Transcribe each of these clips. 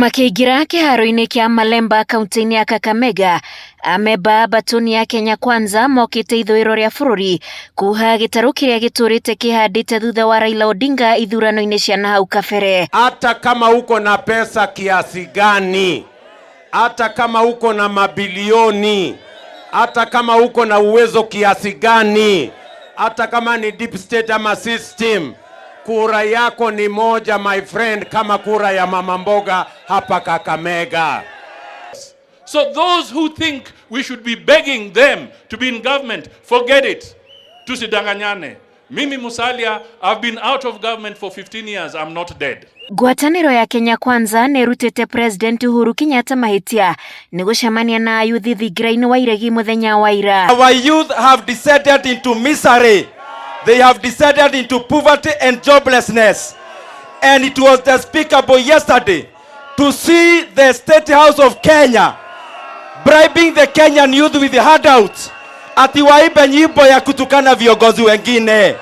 Makĩingĩra kĩharo-inĩ kĩa Malemba kaunti-inĩ ya Kakamega, amemba a mbatuni ya Kenya Kwanza mokĩte ithũĩro rĩa bũrũri kuha gĩtarũ kĩrĩa gĩtũrĩte kĩhandĩte thutha wa Raila Odinga ithurano-inĩ cia nahau kabere. Hata kama uko na pesa kiasi gani, hata kama uko na mabilioni, hata kama uko na uwezo kiasi gani, hata kama ni deep state ama system, kura yako ni moja my friend, kama kura ya mama mboga hapa Kakamega. So those who think we should be begging them to be in government, forget it. Tusidanganyane. Mimi Musalia, I've been out of government for 15 years. I'm not dead. Ngwatanĩro ya Kenya Kwanza nĩ ĩrutĩte President Uhuru Kenyatta mahĩtia nĩ gũcemania na ayuthi thingira-inĩ wa iregi mũthenya wa ira. Our youth have descended into misery. They have descended into poverty and joblessness. And it was despicable yesterday to see the State House of Kenya bribing the Kenyan youth with handouts, ati waimbe nyimbo ya kutukana viongozi wengine.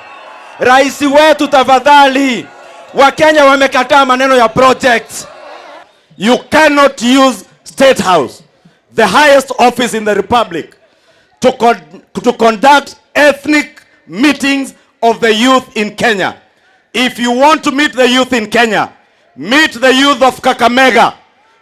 Rais wetu tafadhali, Wakenya wamekataa maneno ya projects. You cannot use State House, the highest office in the republic, to conduct ethnic meetings of the youth in Kenya. If you want to meet the youth in Kenya, meet the youth of Kakamega,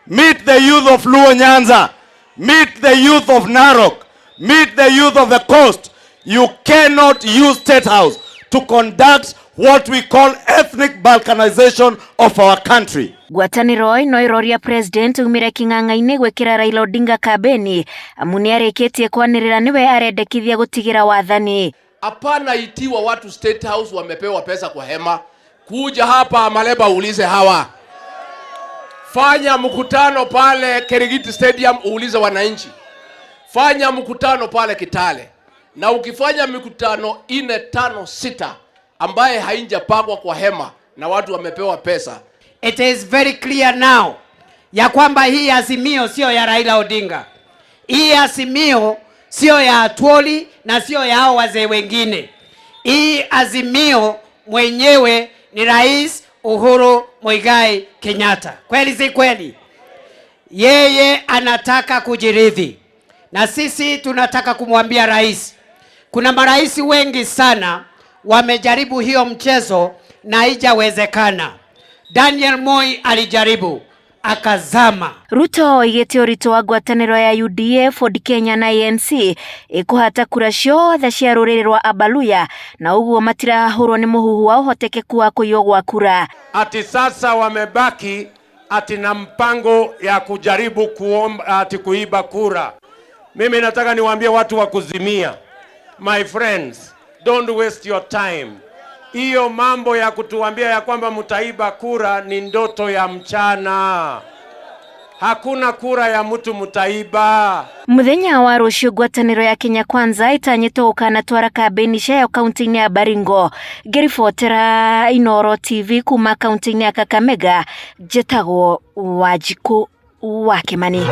meet the youth of Luo Nyanza, meet the youth of Narok, meet the youth of the coast. You cannot use State House to conduct what we call ethnic balkanization of our country. Ngwatanĩro ĩno ĩroria President aumĩre kĩng'ang'a-inĩ gwĩkĩra Raila Odinga kambeni amu nĩarĩkĩtie kwanĩrĩra nĩwe arendekithia gũtigĩra wathani. Hapana itiwa watu State House wamepewa pesa kwa hema. Kuja hapa Maleba uulize hawa. Fanya mkutano pale Kirigiti Stadium uulize wananchi. Fanya mkutano pale Kitale. Na ukifanya mikutano ine, tano, sita ambaye haijapangwa kwa hema na watu wamepewa pesa. It is very clear now ya kwamba hii azimio sio ya Raila Odinga. Hii azimio sio ya Atwoli na sio ya hao wazee wengine. Hii azimio mwenyewe ni Rais Uhuru Muigai Kenyatta. Kweli si kweli? Yeye anataka kujiridhi, na sisi tunataka kumwambia rais, kuna marais wengi sana wamejaribu hiyo mchezo na haijawezekana. Daniel Moi alijaribu akazama. Ruto oigĩte ũritũ wa ngwatanĩro ya UDA, Ford Kenya na ANC ĩkũhata kura ciothe cia rũrĩrĩ rwa Abaluya na ũguo matirahũrwo nĩ mũhuhu wa ũhotekeku wa kũiywo gwa kura. Ati sasa wamebaki ati na mpango ya kujaribu kuomba, ati kuiba kura. Mimi nataka niwaambie watu wa kuzimia, my friends, don't waste your time. Hiyo mambo ya kutuambia ya kwamba mtaiba kura ni ndoto ya mchana. Hakuna kura ya mtu mtaiba. Muthenya wa rũciũ ngwatanĩro ya Kenya Kwanza ĩtanyĩtwo gũkanatwara kambĩini ciayo kaunti-inĩ ya Baringo. Ngĩribotera Inooro TV kuma kaunti-inĩ ya Kakamega, njĩtagwo Wanjikũ wa Kĩmani.